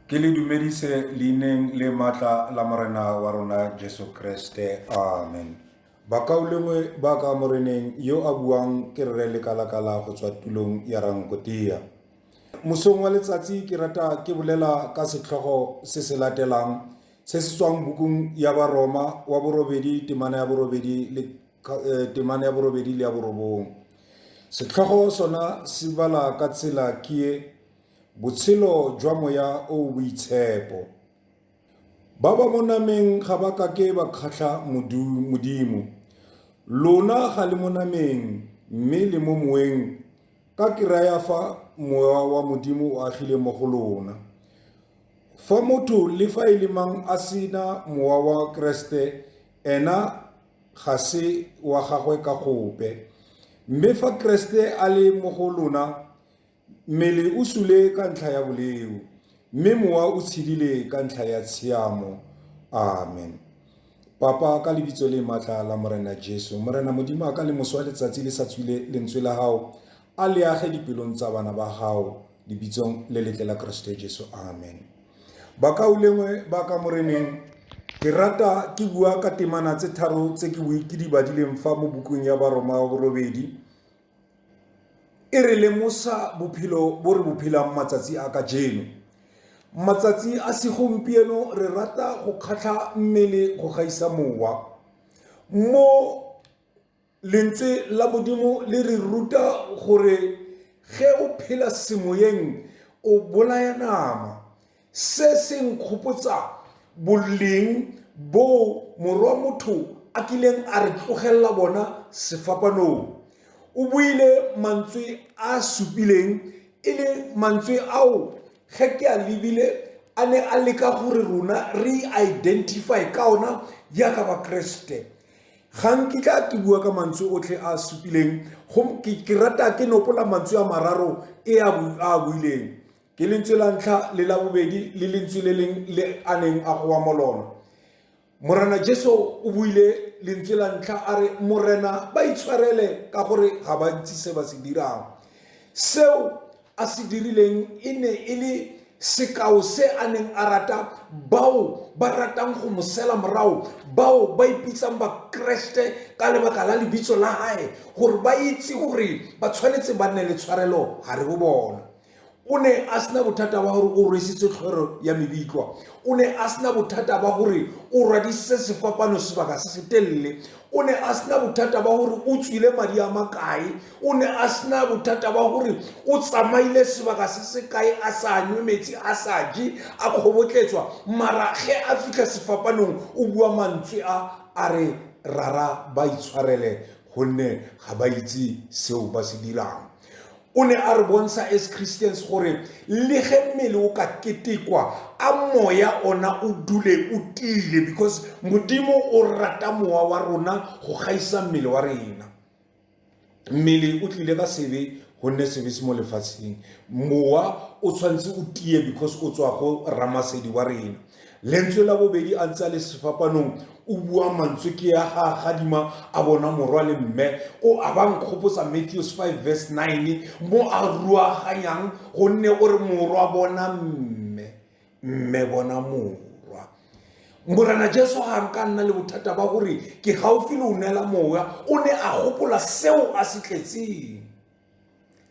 Ke le dumedise leineng le maatla la Morena wa rona Jesu Kriste. Amen. Bakaulengwe ba ka Moreneng, yo a buang ke Rre Lekalakala go tswa tulong ya Rankotia. Mosong wa letsatsi ke rata ke bolela ka setlhogo se se latelang se se tswang bukung ya Baroma wa borobedi temana ya borobedi le eh, temana ya borobedi le ya borobong. Setlhogo sona se bala ka tsela ke e Botshelo jwa moya o o boitshepo. Ba ba mo nameng ga ba kake ba kgatlha Modimo. Lona ga le mo nameng, mme le mo moeng, ka ke raya fa mowa wa Modimo o agile mo go lona. Fa motho le fa e le mang a sena mowa wa Keresete, ena ga se wa gagwe ka gope. Mme fa Keresete a le mo go lona, Mmele o sule ka ntlha ya boleo, mme mowa o tshedile ka ntlha ya tshiamo. Amen. Papa, ka lebitso le matla la Morena Jesu, Morena Modimo a ka le moso wa letsatsi le sa tswile lentswe la hao, a le age dipelong tsa bana ba hao, lebitsong le letle la Kriste Jesu. Amen. Bakaulengwe ba ka Moreneng, ke rata ke bua ka temana tse tharo tse ke di badileng fa mo bukung ya Baroma wa borobedi. E re lemosa bophelo bo re bo phelang matsatsi a kajeno. Matsatsi a segompieno re rata go kgatlha mmele go gaisa mowa. Mo lentswe la Modimo le re ruta gore ge o phela semoyeng o bolaya nama. Se se nkgopotsa boleng boo Morwa motho a kileng a re tlogelela bona sefapanong. O buile mantswe a supileng e le mantswe ao ge ke a lebile a ne a leka gore rona re identify ka ona jaaka Bakeresete. Ga nkitla ke bua ka mantswe otlhe a supileng, ke rata ke nopola mantswe a mararo e a buileng. Ke lentswe la ntlha le la bobedi le lentswe le leng le a neng a goa mo lona. Morena Jesu o buile lentswe la ntlha a re, Morena ba itshwarele ka gore ga ba itse se ba se dirang. Seo a se dirileng e ne e le sekao se a neng a rata bao ba ratang go mo sela morago, bao ba ipitsang Bakreste ka lebaka la lebitso la gae, gore ba itse gore ba tshwanetse ba nne le tshwarelo gare go bona. O ne a sena bothata ba gore o rwesitswe tlhoro ya mebitlwa. O ne a sena bothata ba gore o rwadisitse sefapano sebaka se se telele. O ne a sena bothata ba gore o tswile madi a makae. O ne a sena bothata ba gore o tsamaile sebaka se se kae a sa nwe metsi, a sa je, a kgobotletswa. Mara ge a fitlha sefapanong o bua mantswe a a re, Rara ba itshwarele gonne ga ba itse seo ba se dirang. O ne a re bontsha as Christians gore le ge mmele o ka ketekwa, a moya ona o dule o tiile because Modimo o rata mowa wa rona go gaisa mmele wa rena. Mmele o tlile ka sebe gonne sebe se mo lefatsheng. Mowa o tshwanetse o tie because o tswa go ramasedi wa rena. Lentswe la bobedi a ntse a le sefapanong o bua mantswe ke ya ga gadima a bona morwa le mme o a ba nkgopotsa Matthews 5 verse 9 mo a ruaganyang gonne o re morwa bona mme mme bona morwa. Morena Jesu ga nka nna le bothata ba gore ke gaufi le o neela moya o ne a gopola seo a se tletseng.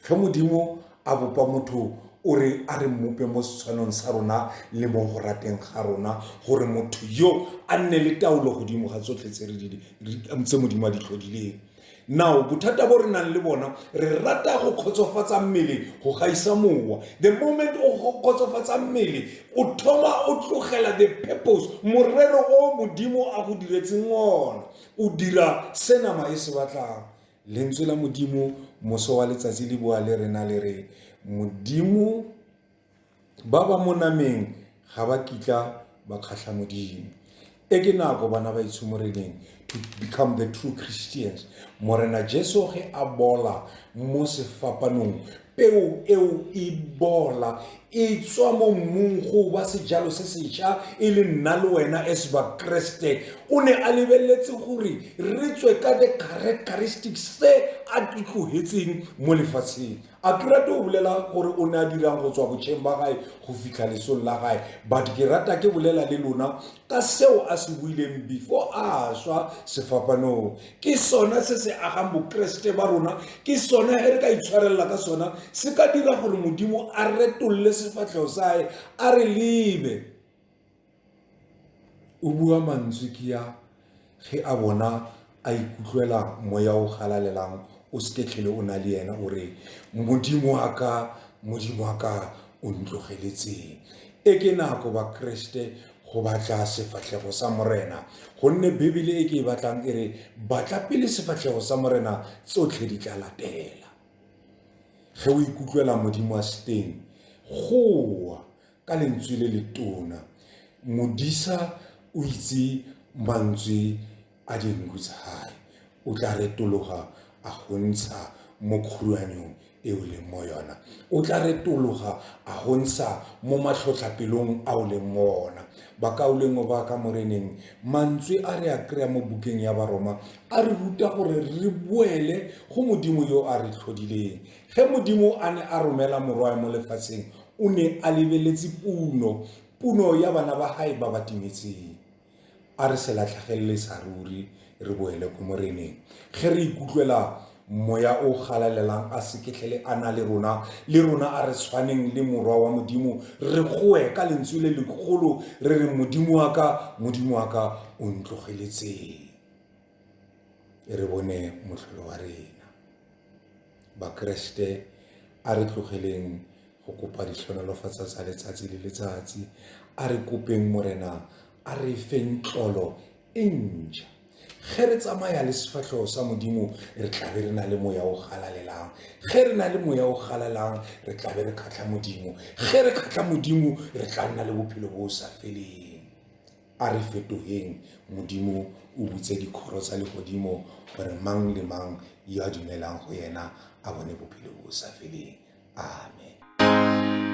Ge Modimo a bopa motho o re a re mmope mo setshwanong sa rona le mo go rateng ga rona gore motho yo a nne le taolo godimo ga tsotlhe tse Modimo a di tlhodileng. Now bothata bo re nang le bona re rata go kgotsofatsa mmele go gaisa mowa. The moment o kgotsofatsa mmele o thoma o tlogela the purpose, morero o Modimo a go diretseng ona. O dira se nama e se batlang. Lentswe la Modimo moso wa letsatsi le bua le rena le re, Modimo, ba ba mo nameng ga ba kitla ba kgatlha Modimo. E ke nako bana ba etsho Moreneng to become the true Christians. Morena Jesu ge a bola mo sefapanong, peo eo e bola e tswa mo mmung go ba sejalo se sešwa e le nna le wena as Bakreste. O ne a lebeletse gore re tswe ka the characteristics tse a di tlogetseng mo lefatsheng. A ke rate go bolela gore o ne a dirang go tswa botšheng ba gae go fitlha lesong la gae, but ke rata ke bolela le lona ka seo a se buileng before a swa sefapanong. Ke sona se se agang bokeresete ba rona, ke sona ge re ka itshwarelela ka sona se ka dira gore Modimo a retolle sefatlhego sa gae a re lebe. O bua mantswe ke ya ge a bona a ikutlwela moya o galalelang o seke tlhele o na le yena, o re, Modimo wa ka, Modimo wa ka, o ntlogeletseng. E ke nako Bakreste go batla sefatlhego sa Morena, gonne Bibele e ke e batlang e re, batla pele sefatlhego sa Morena, tsotlhe di tla latela. Ge o ikutlwela Modimo a se teng, goa ka lentswe le letona. Modisa o itse mantswe a dinku tsa hae, o tla retologa a go ntsha mo khuruanyong e o leng mo yona, o tla retologa a go ntsha mo matlhotlhapelong a o leng mo ona. Bakaulengwe ba ka Moreneng, mantswe a re a kry-a mo bukeng ya Baroma a re ruta gore re boele go Modimo yo a re tlhodileng. Ge Modimo a ne a romela Morwae mo lefatsheng, o ne a lebeletse puno, puno ya bana ba hae ba ba timetseng. A re se latlhegelele sa ruri, re boele ko Moreneng. Ge re ikutlwela moya o galalelang a seketlhele a na le rona, le rona a re tshwaneng le Morwa wa Modimo, re goe ka lentswe le legolo re re, Modimo wa ka, Modimo wa ka, o ntlogeletseng. Re bone motlholo wa rena. Bakreste, a re tlogeleng go kopa ditlhonolofatsa tsa letsatsi le letsatsi. A re kopeng Morena a re feng tlolo e ntšha. Ge re tsamaya le sefatlhego sa Modimo, re tla be re na le moya o galalelang. Ge re na le moya o galalelang, re tla be re kgatlha Modimo. Ge re kgatlha Modimo, re tla nna le bophelo bo sa feleng. A re fetogeng, Modimo o butse dikgoro tsa legodimo gore mang le mang yo a dumelang go yena a bone bophelo bo sa feleng. Amen.